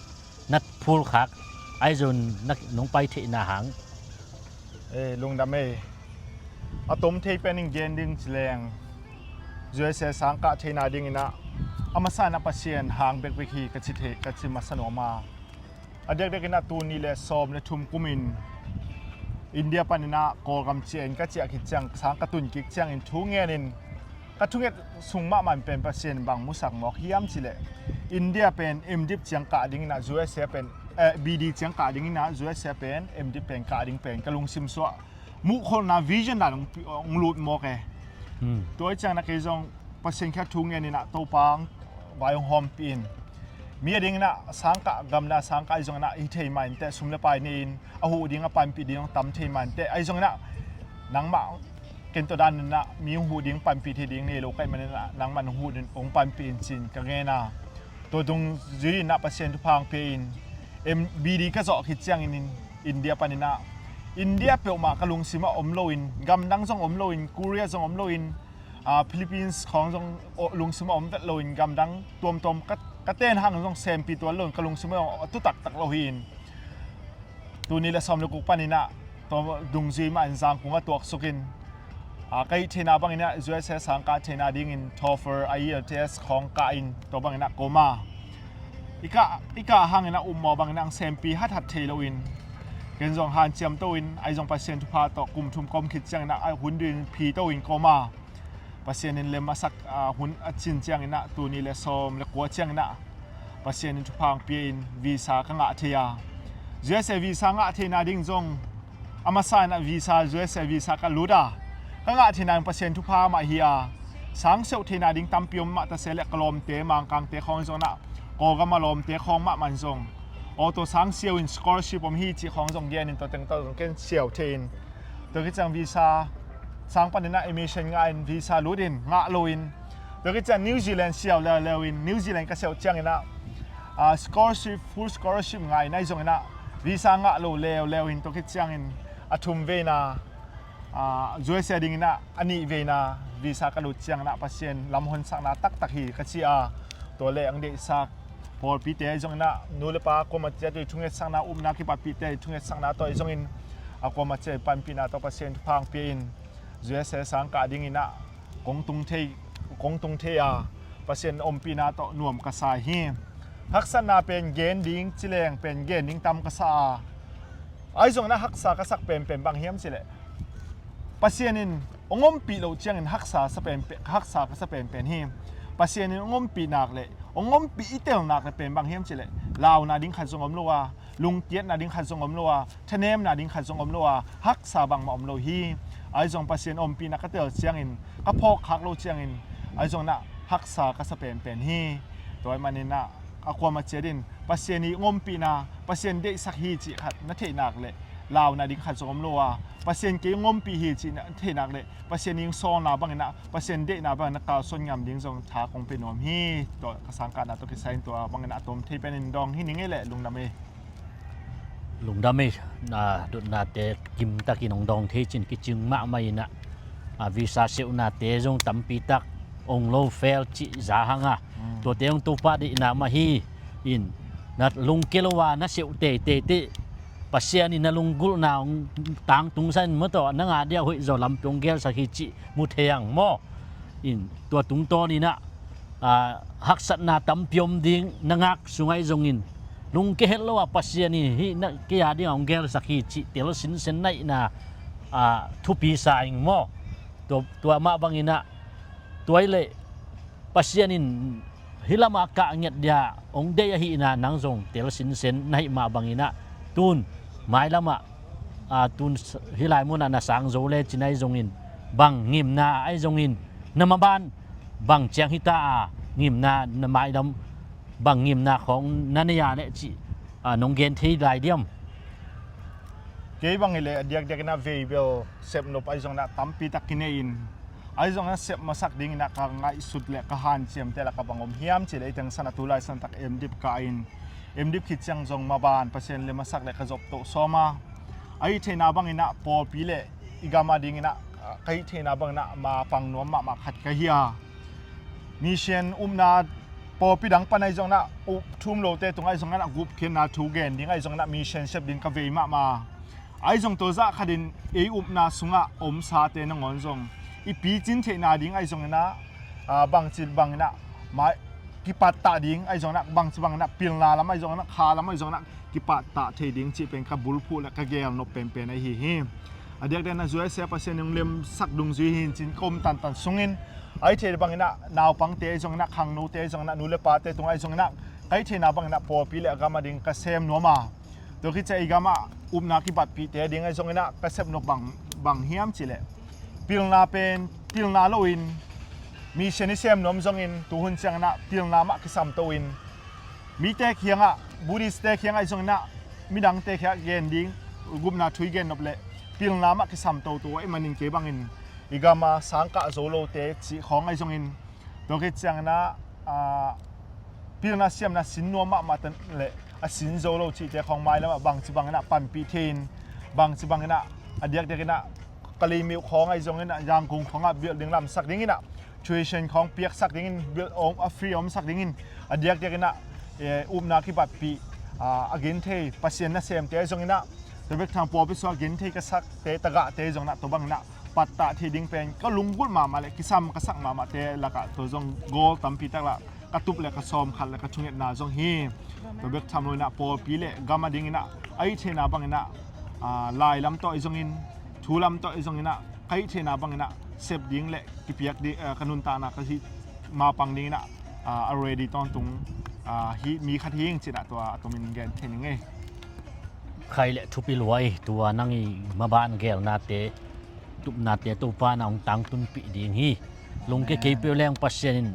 na phulkhak ahi zongin, na, nong pai theihna hang. Ei, lungdam ei. A tom thei pen in gen ding ci leng, U S A sangkah theihna dinginah a masa inah Pasian hang bekbek hi ka ci thei, ka ci masa nuam a. A diakdiakinah tul nih le sawm le thum kumin India paninah Kawlgam ciah in ka ciah khit ciang, sang ka tun kik ciangin thu ngenin ka thunget sung mahmah in pen Pasian bang musak mawk hiam cihleh, India pen M.Div ciang kah dinginah U S A pen, eh, B.D ciang kah dinginah U S A pen M.Div pen kah ding pen ka lungsim suah muhkholhna vision dan hong lut mawk e. Hmm. Tua ih ciangin a kei zong Pasian kiang thu ngeninah Topa vai hong hawmpih in. Mi a dinginah sangkah, gamdang sangkah ahi zonginah hi thei mah inteh, sum le pai nei-in a huh ding a panpih ding hong tam thei mah inteh. Ahi zonginah nangmah ken tawh daninah mi hong huh ding panpih thei ding nei lo ka hih maninah nangmah hong huh ding hong panpih in ci-in ka ngen a. Tua dungzui inah Pasian thupha hong pia in, M, B.D ka zawh khit ciangin in India paninah India peuhmah ka lungsimah om loin, gamdang zong om loin, Korea zong om loin, a, Philippines khawng zong lungsimah om vet loin, gamdang tuamtuam ka, ka ten hang zong sempi tuan loin ka lungsimah zong a tu taktak lo hi in. Tul nih le sawm le guk paninah tua dungzui mah in Zangkong a tuaksuk in, a, ka hih theihna banginah U S A sangkah theihna dingin TOEFL, I E L T S khawng kah in tua banginah ka om a. I kah, i kah hanginah upmawh banginah ang sempi hathat thei loin, ken zong hanciam to in, ahi zong Pasian thupha tawh kum thum ka om khit cianginah a hun dingin phi to in ka om a. Pasian in lem a sak, a, hun a cin cianginah tul nih le sawm le kua cianginah Pasian in thupha hong pia in visa ka ngah thei a. U S A visa ngah theihna ding zong a masa inah visa, U S A visa ka lut a. Ka ngah theihna in Pasian thupha mah hi a. Sang seuh theihna ding tampi om mah ta se leh ka lawmte, Mangkangte khawng zonginah Kawlgam a lawmte khawng mahmah in zong Auto sang siau in scholarship om hi cih khawng zong gen in, tua teng tawh zong ken siau thei in, tua khit ciang visa sang panin ah admission ngah in, visa lut in ngah lo in, tua khit ciang New Zealand siau leuleu in, New Zealand ka siau ciangin ah, ah, scholarship, full scholarship ngah in, ahi zongin ah visa ngah lo leuleu in, tua khit ciangin a thum veina, ah, U S A dingin ah a nih veina visa ka lut ciangin ah Pasian lam honsakna taktak hi ka ci a, tua le ang deihsak pawlpite ahi zongin ah, nu le pa kuamah ciat i thungetsakna, upna kipatpihte i thungetsakna tawh ahi zongin, a kuamah ciat i panpihna tawh Pasian thupha hong pia in, U S A sang kah dingin ah kong tung thei, kong tung thei a, Pasian ompihna tawh nuam ka sa hi. Haksatna pen gen ding, ci leng pen gen ding tam ka sa a, ahi zongin ah haksa ka sak penpen bang hiam cih leh, Pasian in hong ompih loh ciangin haksa sa penpen, haksa ka sa penpen hi. Pasian in hong ompih nak leh, hong ompih i tel nak leh pen bang hiam cih leh, launa ding khat zong om lo a, lungkiatna ding khat zong om lo a, thanemna ding khat zong om lo a, haksa bangmah om lo hi. Ahi zong Pasian ompihna ka tel ciangin, ka phawk khak loh ciangin, ahi zongin ah haksa ka sa penpen hi. Tua ahih manin ah a kuamah ciat in Pasian i hong ompihna, Pasian deihsak hi cih khat na theih nak leh, launa ding khat zong om lo a, Pasian kei hong ompih hi cih na theih nak leh, Pasian i hong sawlna bangin ah, Pasian deihna bangin ah kalsuan ngam ding zong tha kong pia nuam hi. Tua ka sangkahna tawh kisai in tua bangin ah a tom thei penin dawng hi ning ei leh, lungdam ei. Lungdam ei, a, dotnate kimtakin hong dawng thei cin kicing mahmah in ah, a, visa seuhnate zong tampi tak ong lo fel cih za hang a. Mm. Tuate hong Topa deihna mah hi in, na lungkia lo a na seuh teitei teh, Pasian in na lunggulhna hong tangtung sa in maw, tawh nang a dia hoih zaw lampi hong gelsak hi cih mu thei ang maw. In tua tungtawn in ah, a, haksatna tampi om ding na ngak sung ahi zongin, lungkia het lo a Pasian in hih na kei a ding a hong gelsak hi cih tel sinsen na hihna, a, thupi sa ing maw. Tua, tua mah bangin ah, tua hi leh Pasian in hih lamah kah ngiat dia hong deih ahihna nang zong tel sinsen na hih mah bangin ah, tun mailamah, a, tun s-, hih lai munah na sang zo lecin ahi zongin, bang ngimna ahi zongin, na maban bang ciang hita a, ngimna na mailam bang ngimna khawng na nei a leh cih, a, nong gen thei lai diam? Kei bang hi leh a diakdiakin ah vei bel sepnop ahi zongin ah tampi tak kinei in, ahi zongin ah sep masak dingin ah ka ngaihsut leh ka hanciamte lah ka bang om hiam cih leh, ei teng san a tulai san tak M.Div kah in, M.Div khit ciang zong maban Pasian lem a sak leh ka zop toh sawm a, a hih theihna bangin ah pawlpi leh i gam a dingin ah ka hih theihna bangin ah mapang nuam mahmah khat ka hi a, mission upna pawlpi dang pan ahi zongin ah, up thum lote tungah ahi zongin ah gupkhiatna thu gen ding ahi zongin ah mission sep ding ka vei mahmah. Ahi zong tua zah khatin ei upna sungah omsate nangawn zong i picin theihna ding ahi zongin ah, a, bangci bangin ah, ma, kipattah ding ahi zongin ah, bangci bangin ah, pilna lam ahi zongin ah, kha lam ahi zongin ah, kipattah thei ding cih pen ka bulphuh leh ka gelnop penpen ahi hi. A diakdiakin ah U S A Pasian in hong lemsak dungzui hi in cin ka om tantan sungin, a hih theih bangin ah naupangte ahi zongin ah, khangnote ahi zongin ah, nu le pate tungah ahi zongin ah, ka hih theihna bangin ah pawlpi leh a gam a ding ka sem nuam a, tua khit ciang i gam ah upna kipatpihte ding ahi zongin ah ka sepnop bang, bang hiam cih leh, pilna pen pilna loin, mission i sem nuam zongin tuhun ciangin ah pilna mah kisamto in, mite kiangah, Buddhist-te kiangah ahi zongin ah, midangte kiangah gen ding, gupna thu i gennop leh pilna mah kisamtoto ahih manin kei bangin i gam a sang kah zo lote cih khawng ahi zongin, tua khit ciangin ah, a, pilna siamna sin nuam mahmah ta leh a sin zo lo cihte khawng mailam ah bangci bangin ah panpih thei in, bangci bangin ah a diakdiakin ah Kalaymyo khawng ahi zongin ah, Yangon khawngah building lamsak dingin ah, tuition khawng piaksak dingin, build om, a free omsak dingin, a diakdiakin ah, eh, upna kipatpih, a, a genthei Pasian nasemte ahi zongin ah, tua bek tham pawlpi sungah genthei ka sakte, tagahte ahi zongin ah, tua bangin ah pattah thei ding pen ka lunggulh mahmah leh kisam ka sak mahmahte lakah tua zong goal tampi tak lah ka tup leh ka sawm khat leh ka thungetna zong hi. Tua bek tham loin ah pawlpi leh gam a dingin ah a hih theihna bangin ah, a, lai lam tawh ahi zongin, thu lam tawh ahi zongin ah, ka hih theihna bangin ah sep ding leh kipiak ding, a, ka nuntakna ka hih mapang dingin ah, a, a ready tawntung, a, hih mi khat hi ing cih ah tua a tomin gen thei ning ei. Khai leh thupi lua hi, tua nang i maban gelnate, tupnate Topa in ah hong tangtunpih ding hi. Lungkia kei peuh leng Pasian in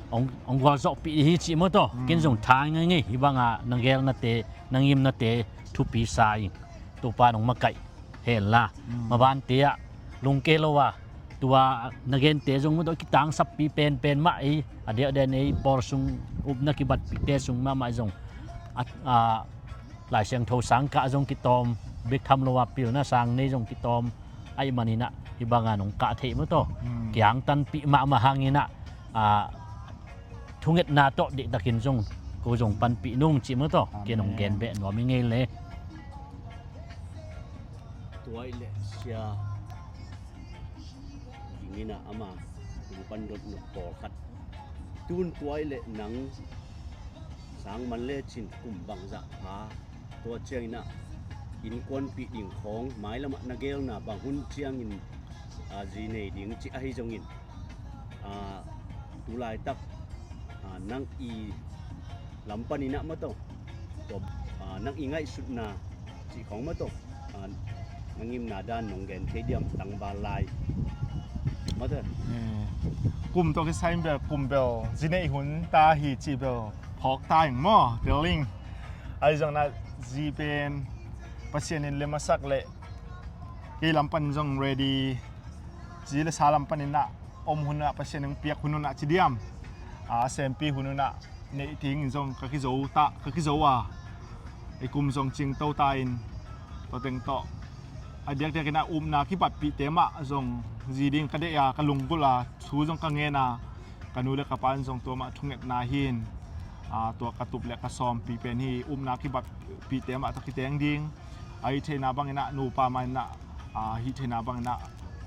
Ong, ong gualzawhpih hi cih maw taw. Ken zong tha ngai ngei, hih banga na gelnate, na ngimnate thupi sa ing. Topa nong makaih henla. Mabante ah lungke lo a, tua na gente zong maw taw kitangsappi penpen mah ei, a diakdiak nei pawl sung upna kibatpihte sung mahmah zong a, a, Lai Siangtho sangkah zong kitawm, bek tham lo a pilna sang nei zong kitawm ahih maninah hih banga nong kah theih maw taw. Kiangtanpih mahmah hanginah, a, thungetna tawh diktakin zong ko zong panpih nung cih maw taw. Ken nong gen beh nuam i ngei le. Tuai le sia dingina ama tung pan dot nop pawlkhat tun tuai le nang sang man le cin kum bangzah pha tua cianginah innkuanpih ding khawng mailamah na gelna bang hun ciangin, a, zi nei ding cih ahi zongin, a, tulaitak, a, nang i lam paninah maw taw, tua, a, nang i ngaihsutna cih khawng maw taw, a, na ngimna dan nong gen thei diam tangval lai maw taw. Kum tawh kisai in bel kum bel zi neih hun ta hi cih bel phawk ta ing maw, telling. Ahi zongin ah zi pen Pasian in lem a sak leh kei lam panin zong ready, zi le sa lam panin ah om hun ah Pasian in piak hun un ah ci diam, a sempi hun un ah neih dingin zong ka kizo ta, ka kizo a, i kum zong cingto ta in, tua teng tawh a diakdiakin ah upna kibatpihte mah zong zi ding ka deih a, ka lunggulh a, thu zong ka ngen a, ka nu le ka pa in zong tua mah thungetna hi in, a, tua ka tup le ka sawmpi pen hi, upna kibatpihte mah tawh kiteng ding. A hih theihna bangin ah nupa mah in ah, a, hih theihna bangin ah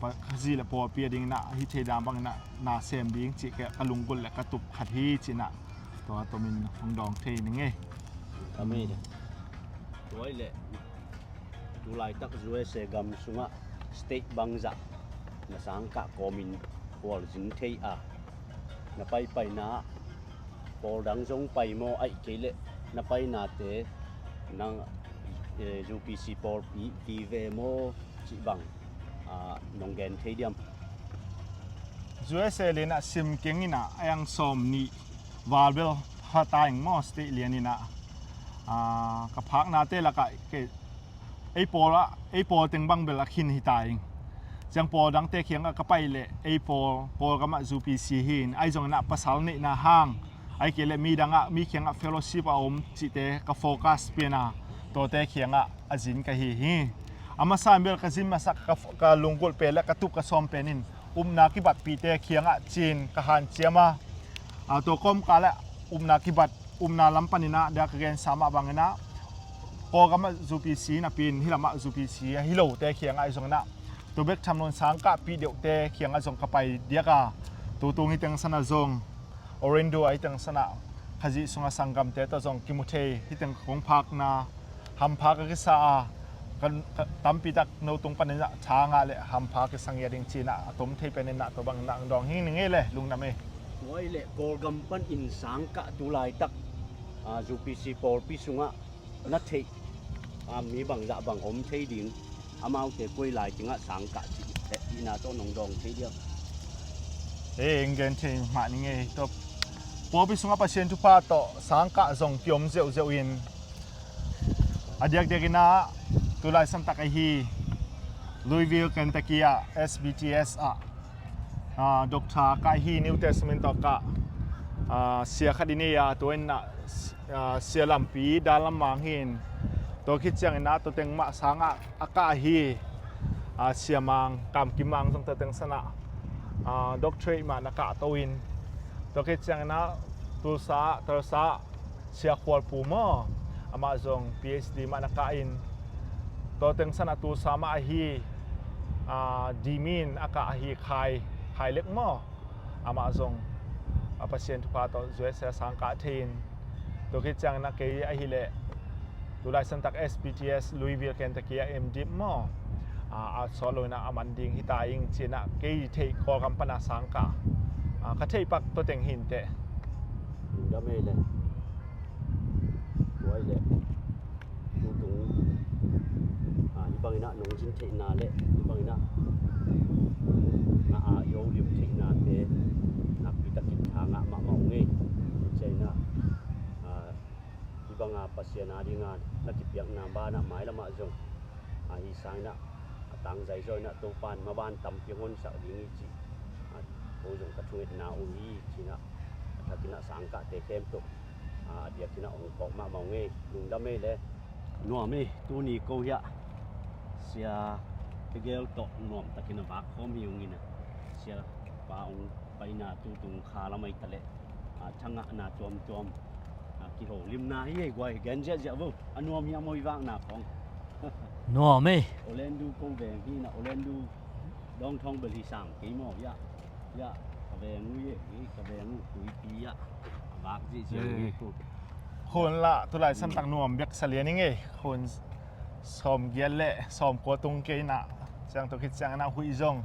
pa, ka zi le pawlpi a dingin ah hih theihna bangin ah na sem ding cih ka, ka lunggulh le ka tup khat hi ci-in ah tua tomin hong dawng thei ning ei. Ka mei le. Tuai le. Tulaitak U S A gam sungah state bangzah na sangkah kawmin khualzin thei a, na paipaina ah pawl dang zong pai maw, ahih kei leh na painate nang, eh, U P C pawlpi pi ve maw cih bang, ah, nong gen thei diam? U S A lian ah sim keng in ah a yang sawm nih val bel pha ta ing maw, state lian in ah, ah, ka phaknate lakah kei ei pawl ah, ei pawl teng bang bel a khin hi ta ing. Ciang pawl dangte kiangah ka pai leh ei pawl, pawl gamah U P C hi in, ahi zongin ah pasal neihna hang, ahih kei leh mi dangah, mi kiangah fellowship a om cihte ka focus pian a, tuate kiangah a zin ka hi hi. A masa in bel ka zin masak ka, ka lunggulh pen le ka tup ka sawm pen in upna kibatpihte kiangah ci-in ka hanciam a, a, tua kawmkal ah upna kibat, upna lam panin ah dia ka gensa mah bangin ah Kawlgam ah U P C napi in hih lamah U P C ahi lote kiangah ahi zongin ah tua bek tham loin sangkahpih deuhte kiangah zong ka pai diak a, tutung hih teng san ah zong Orlando ah hih teng san ah Khazih sungah sanggamte tawh zong kimu thei, hih teng kong phakna hampha ka kisa a, ka, ka tampi tak no tung panin ah tha ngah le hampha kisa ngiat ding ci-in ah a tom thei pen in ah tua bangin ah dawng hi ning ei le, lungdam ei. Tua ahih leh Kawlgam panin sangkah tu laitak, a, U P C pawlpi sungah na theih, a, mi bangzah bang om thei ding, amaute koi lai tengah sangkah cih hehpihna tawh nong dawng thei diam? Ei, eng gen thei mah ning ei. Tua pawlpi sungah Pasian thupha tawh sangkah zong kiom zeuhzeuh in, a diakdiakin ah tulai santak ahi Louisville, Kentucky ah S B T S ah, ah, doctor kah hi, New Testament tawh kah, ah, sia khat i nei a, tua in ah, ah, sia lampi dan lam mang hi in, tua khit ciangin ah tua teng mah sangah a kah hi, ah, sia mang, Kam Kim Mang zong tua teng san ah, ah, doctorate mah na kahto in, tua khit ciangin ah Tulsa, Tulsa ah Sia Khual Pu maw, amah zong P H D mah na kah in, tua teng san ah Tulsa mah ahi, ah, Dimin a kah ahi Khai, Khai Lek maw, amah zong, ah, Pasian thupha tawh U S A sangkah thei in, tua khit ciangin ah kei ahih leh tulai santak S B T S Louisville, Kentucky ah M.Div maw, ah, a sawt loin ah a man ding hi ta ing ci-in ah kei theih Kawlgam pan a sangkah, ah, ka theih pak tua teng hi inteh. Lungdam ei le. Tua ahih leh tutung, ah, hih bangin ah nong zin theihna le hih bangin ah na, ah, i holim theihnate na Pi takin tha ngah mahmah ung ei. Ciaina, ah, hibanga Pasian a dinga na kipiakna banah mailamah zong, ah, hi sangina a tangzai zawina Topan maban tampi honsak ding hi ci. Ah, ko zong ka thungetna uh hi cina a thakina sangkahte khempeuh, ah, a diakina ong kawk mahmah ung ei. Lungdam ei le. Nuam ei, tuni ko hiah Sia Hegel tawh nuam takin a vak khawm hi ung ina. Sia pa ong paina tutung kha lamai taleh, ah, thangahna tuamtuam, ah, kiholimna hi ei guai gen ziahziah vo. A nuam hi a moi vakna khawng. Nuam ei. Orlando ko veng hi na, Orlando dawngthawng bel hi sang kei maw hiah. Hiah ka veng uh hi ei, ka veng uh kuipi hiah a vak ziahziah hi ei. Khun lah tulai santak nuam bek sa lian ing ei. Khun sawm giat le sawm kua tung kei na, ciang tua khit ciang na huih zong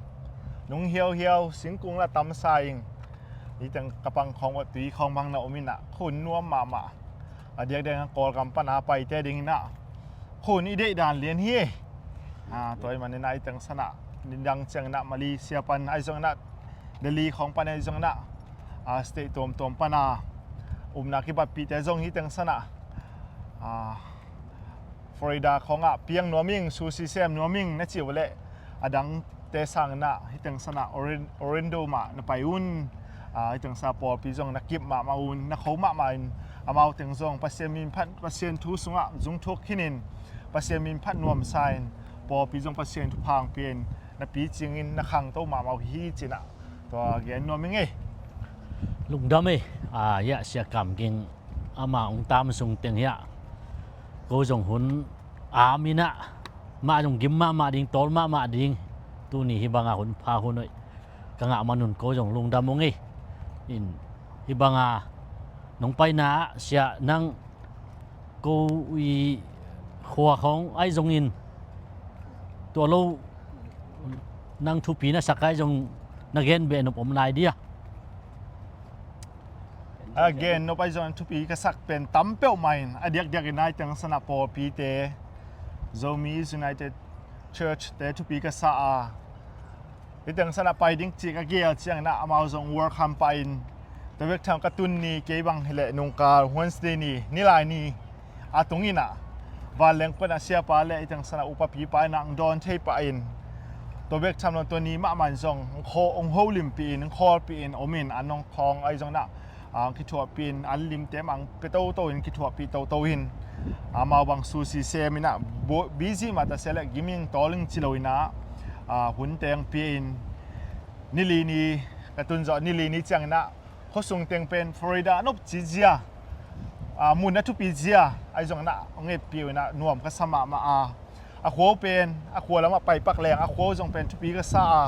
nung hiauhiau, singkung la tamsa ing. Iteng ka pang khawng uah tui khawng bang na om ina khun nuam mahmah. A diakdiak na Kawlgam pana paite ding ina khun i deih dan lian hi. Ah, tua i man ina iteng sana nidang ciang ina Malaysia pan ahi zong ina Delhi khawng pan ahi zong ina, ah, state tuamtuam pana umna kibatpihte zong iteng sana, ah, Florida khawngah piang nuam ing, sushi sem nuam ing na ci uh leh a dangte sangina hiteng sana Oren-, Orlando mah na pai un. Ah, hiteng sa pawlpi zong na kip mahmah un, na kho mahmah in, amau teng zong Pasian min phat, Pasian thu sungah zungthuk khinin Pasian min phat nuamsa in, pawlpi zong Pasian thupha ong pia in, na picingin na khangto mahmah uh hi cina tua gen nuam ing ei. Lungdam ei. Ah, hiah Sia Kam Ging ama ong tam sung teng hiah ko zong hun a minah mah zong gim mahmah ding, tawl mahmah ding. Tuni hibanga hun pha hun hoih ka ngah manun ko zong lungdam ung ei. In hibanga nong paina ah Sia nang ko i khua khawng ahi zongin tua lo nang thupi na sak ahi zong na gen beh nop om lai dia. A gen nop ahi zong thupi ka sak pen tam peuhmah in a diakdiak in ahi teng sana pawlpite, Zomi United Church te thupi ka sa a, hiteng sana pai ding cih ka gel ciangina amau zong welcome pah in, tua bek tham ka tun ni kei bang hileh nungkal Wednesday ni, nilai ni a tungina vanleng pana siapa le hiteng sana upapipa ina ang dawn thei pah in, tua bek tham lo tua ni mahmah in zong ang kho, ang holimpi in, ang khawlpi in om in, an nong khawng ahi zongina ang kithuahpih in, an limte mah ang pia toto in kithuahpih toto in, amau bang sushi sem ina bu-, busy mah ta se le giming tawling ci lo ina, ah, hun teng pia in, nili ni ka tun zawh nili ni ciangina khuasung teng pen Florida a nop ci zia, ah, mun a thupi zia ahi zongina ang etpih uh ina nuam ka sa mahmah a. A khua uh pen a khua lamah paipak leng a khua uh zong pen thupi ka sa a,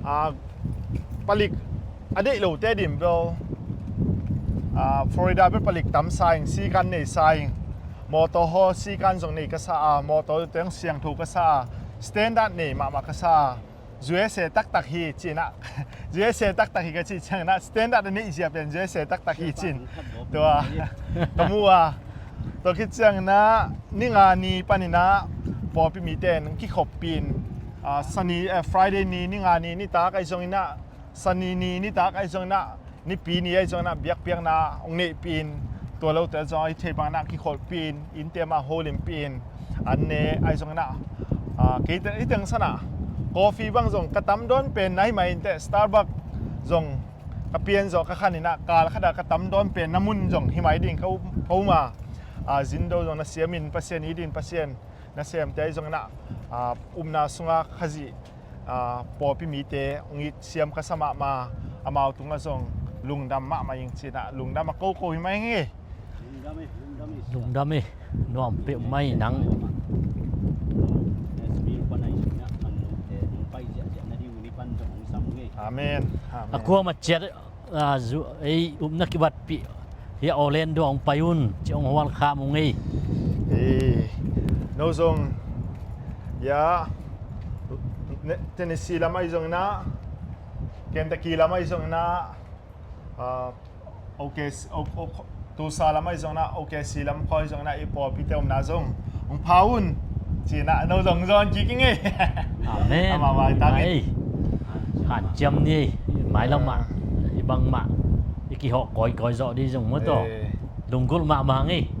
a palik a deih lote dim bel, a Florida bel palik tamsa ing, sikan neisa ing, mawtaw haw sikan zong nei ka sa a, mawtaw teng siangtho ka sa a, standard nei mahmah ka sa a. U S A taktak hi cina, U S A taktak hi ka cih ciangina standard a neih zia pen U S A taktak hi cin. Tua ka mu a, tua khit ciangina ninga ni panina pawlpi mite in kikhoppi in, ah, Sani, eh, Friday ni ninga ni nitak ahi zongina, Sani ni nitak ahi zongina, nipi ni ahi zongina biakpiakna ong neihpih in, tua lote zong ahi thei bangina kikholhpih in, innte mah holimpih in an ne ahi zongina, ah, kei te, hiteng sana coffee bang zong ka tamdawn pen na hi mah inteh, Starbucks zong ka pian zawh ka khan ina kal khata ka tamdawn pen na mun zong hi mai ding ka um, ka um a, ah, zindo zong na siamin Pasian it in Pasian nasemte ahi zongina, ah, upna sunga Khazih, ah, pawlpi mite ong it siam ka sa mahmah, amau tungah zong lungdam mahmah ing cina lungdam a koko hi mai ing ei. Lungdam ei. Nuam peuhmah ing nang. Amen. Amen. A kuamah ciat ah, zu-, ei upna kibatpih hiah Orlando ah ong pai un ci ong hualkham ung ei. Ei, no zong hiah Tennessee lam ahi zongina, Kentucky lam ahi zongina, ah, O K C, O-, O-, Tulsa lam ahi zongina, O K C lam khawng ahi zongina i pawlpite omna zong ong pha un cina no zong zong kik ing ei. Amen. Amah vai ta ei. Hanciam ni ei, mailam ah. Hih bangmah i kihawh kawikawi zawh dih zong maw taw. Eh. Lunggulh mahmah ngei.